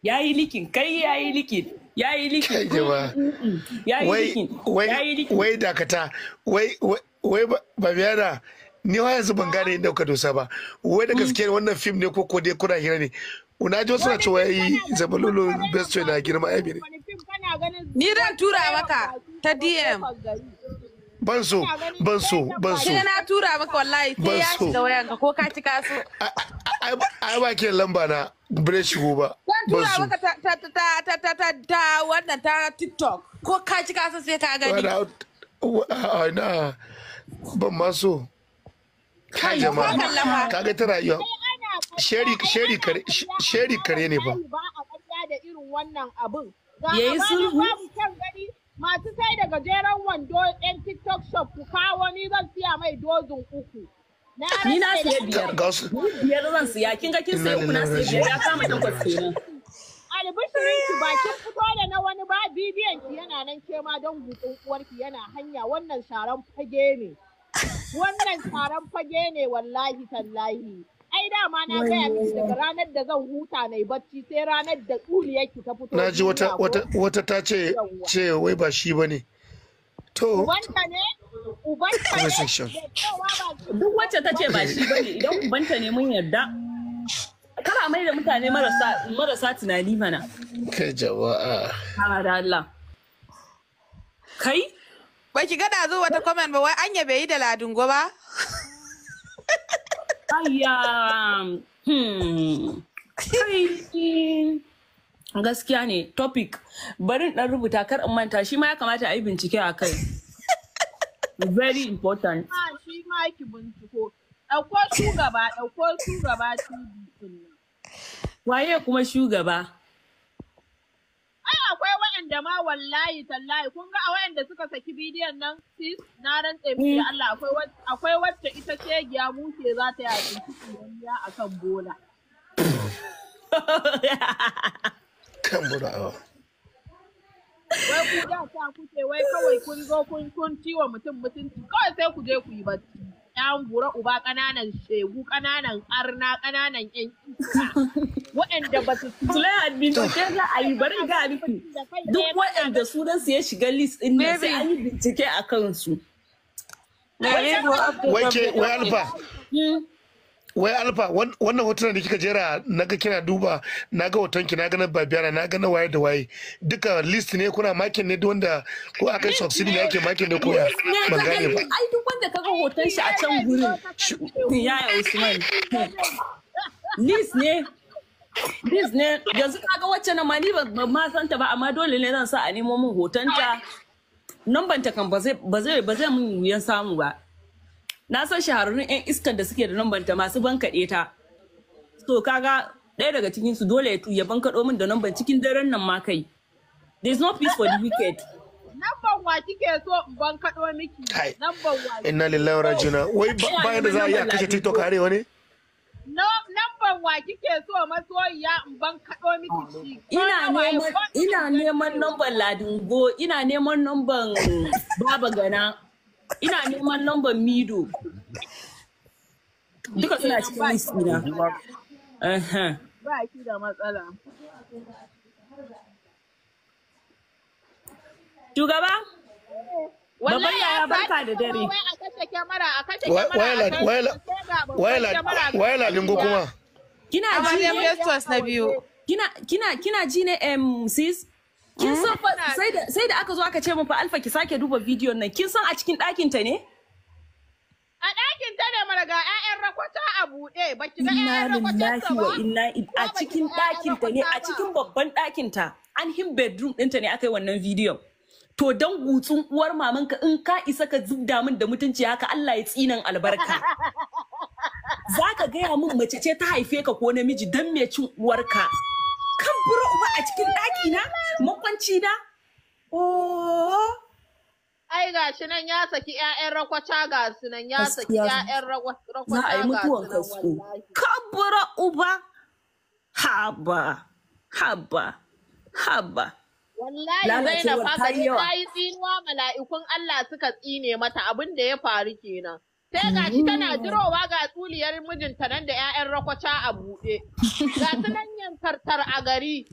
Yayi leaking, kai yayi leaking, yayi leaking. Kai jama'a. Yayi Wai leaking, wai yayi leaking. Wai dakata, wai wai wai Babiyana, ni wa yanzu ban gane inda kuka dosa ba. Wai da gaske wannan fim ne ko dai kuna hira ne? Una ji wasu na cewa yayi Zabalulu best friend na girma ai mene. Wani fim kana ganin? Ni zan tura maka ta DM. Ban so, ban so, ban so. Sai na tura maka wallahi, sai Ban ya so. shiga wayanka ko ka ci kaso. Ai ba ke lamba na bare shigo ba. Zan Ban tura so. maka ta ta ta ta ta ta ta wannan ta TikTok. Ko ka ci kaso sai ka gani. Na ban ma so. Kai jama'a. Ko kalla fa. Kaga ta rayuwa. Sheri sheri kare, sheri kare ne fa. Ba a ƙarya da irin wannan abun. Ga Yayi a bana sulhu. babu kyan gani, masu sai da gajeren wando yan TikTok shop, ku kawo, ni zan siya mai dozin 3. Ni na rantse da siya 5. Ga wasu. Ni 5 zan siya. Kin ga kin Inna siya 3, na lillahi siya 5, ya kama 8 kenan. Albishirin ki, bakin fito da na wani ba, bidiyon ki yana nan, ke ma don gutsun uwarki yana hanya. Wannan sharan fage ne. Wannan sharan fage ne, wallahi tallahi. Ai dama na gaya miki, daga ranar da zan huta na yi bacci sai ranar da tsuliyarki ta fito Na ji wata duniya ko? wata ta ce Yawwa. ce wai ba shi bane. To Ubanta ne? Ubanta ne? Comment section. Da cewa ba Duk wacce ta ce ba shi bane, idan ubanta ne mun yarda. Kara mai da mutane marasa tunani mana. Kai jama'a. Ha da Allah. Kai? Ba ki ga ɗazu wata comment ba, wai anya bai yi da Ladingo ba? Ayya. Kai. Gaskiya ne topic. Bari in dan rubuta kar in manta, shi ma ya kamata a yi bincike a kai. Very important. Ma shi ma ki binciko. Ɗauko shugaba, ɗauko shugaba TV ɗin nan. Waye kuma shugaba? Ai akwai waɗanda ma wallahi tallahi, kun ga a waɗanda suka saki bidiyon nan, sis, na rantse miki da Allah, akwai wacce ita shegiya mushe za ta yi a tsinci tsinanniya akan bola. Kan burawa. Wai ku da ta kuke, wai kawai kun zo kun ciwa mutum mutunci, kawai sai ku je ku yi bacci. Yan bura uba, ƙananan shegu, ƙananan arna, ƙananan yan iska waɗanda ba su Zulaihat, bincike za a yi, bari in ga miki. Duk waɗanda sunansu ya shiga list ɗin nan, sai an yi bincike a kansu. Wai ke, wai Alfa. Wai Alfa, wannan hotunan da kika jera, naga kina duba, naga hoton ki, naga na Babiyana, naga na waye da waye. Duka list ne kuna marking ne, duk wanda ko aka yi succeed ne ake marking ne, ko ya? Ne Ban ka gane gani, ba. ai duk wanda kaga hoton shi a can gurin. Yaya Usman. List ne. List ne. Yanzu kaga wacce na ma ni ban ma san ta ba, amma dole ne zan sa a nemo min hotonta. Namban ta kan ba zai mun wuyan samu ba. Na san shahararrun 'yan iskan da suke da namban ta masu bankaɗe ta. So kaga ɗaya daga cikin su dole ya bankaɗo min da namban cikin daren nan ma kai. There is no peace for the wicked. Namban wa kike so in ban kaɗo miki? Kai. Namban wa? Inna lillahi wa rajiuna. Wai ba yadda za a yi a kashe TikTok a arewa ne? No, namban wa kike so, masoyiya, in ban kaɗo miki shi? Ko Ina nawa ya neman ina neman namban Ladingo, ina neman namban Baba Gana, ina neman namban Mido. Duka suna cikin list ɗina. Ba ki da matsala. Shugaba? Wallahi Babban yaya, a barka da dare. Wai a kashe kyamara, a kashe Wai kyamara, a wai sai ga babban wai kyamara. Wai Ladingo kuma. Kina ji Amaryan ne? Festus na biyu. Kina ji ne, sis? Kin san fa sai da aka zo aka ce min fa, Alfa, ki sake duba bidiyon nan. Kin san a cikin ɗakin ta ne? A ɗakin ta ne mara, ga 'ya'yan rakwata a buɗe, ba ki ga Inna 'ya'yan rakwatan lillahi ta wa ba? inna a Ko ba ki cikin ga 'ya'yan ɗakin ta ne, a rakwata ba? cikin babban ɗakin ta. Ainihin bedroom ɗinta ne aka yi wannan bidiyon. To dan gutsun uwar mamanka, in ka isa ka zubda min da mutunci haka, Allah ya tsinan albarka. Za ka gaya min mace ce ta haife ka ko namiji, dan me cin uwarka? Kan bura uba, a cikin ɗaki na, makwanci na. Oh. Ai ga shi nan ya saki 'ya'yan rakwata, ga su nan ya saki Gaskiya 'ya'yan rakwata za a yi ga su mutuwan nan kasko. wallahi. Kabura uba. Haba. Haba. Haba. Wallahi Lalacewar Zainab ta haka yi ne yawa. ta yi tsinuwa, mala'ikun Allah suka tsine mata, abin da ya faru kenan. Sai ga shi tana jirowa ga tsuliyar mijinta nan da 'ya'yan rakwaca a buɗe. Ga su nan yantartar a gari.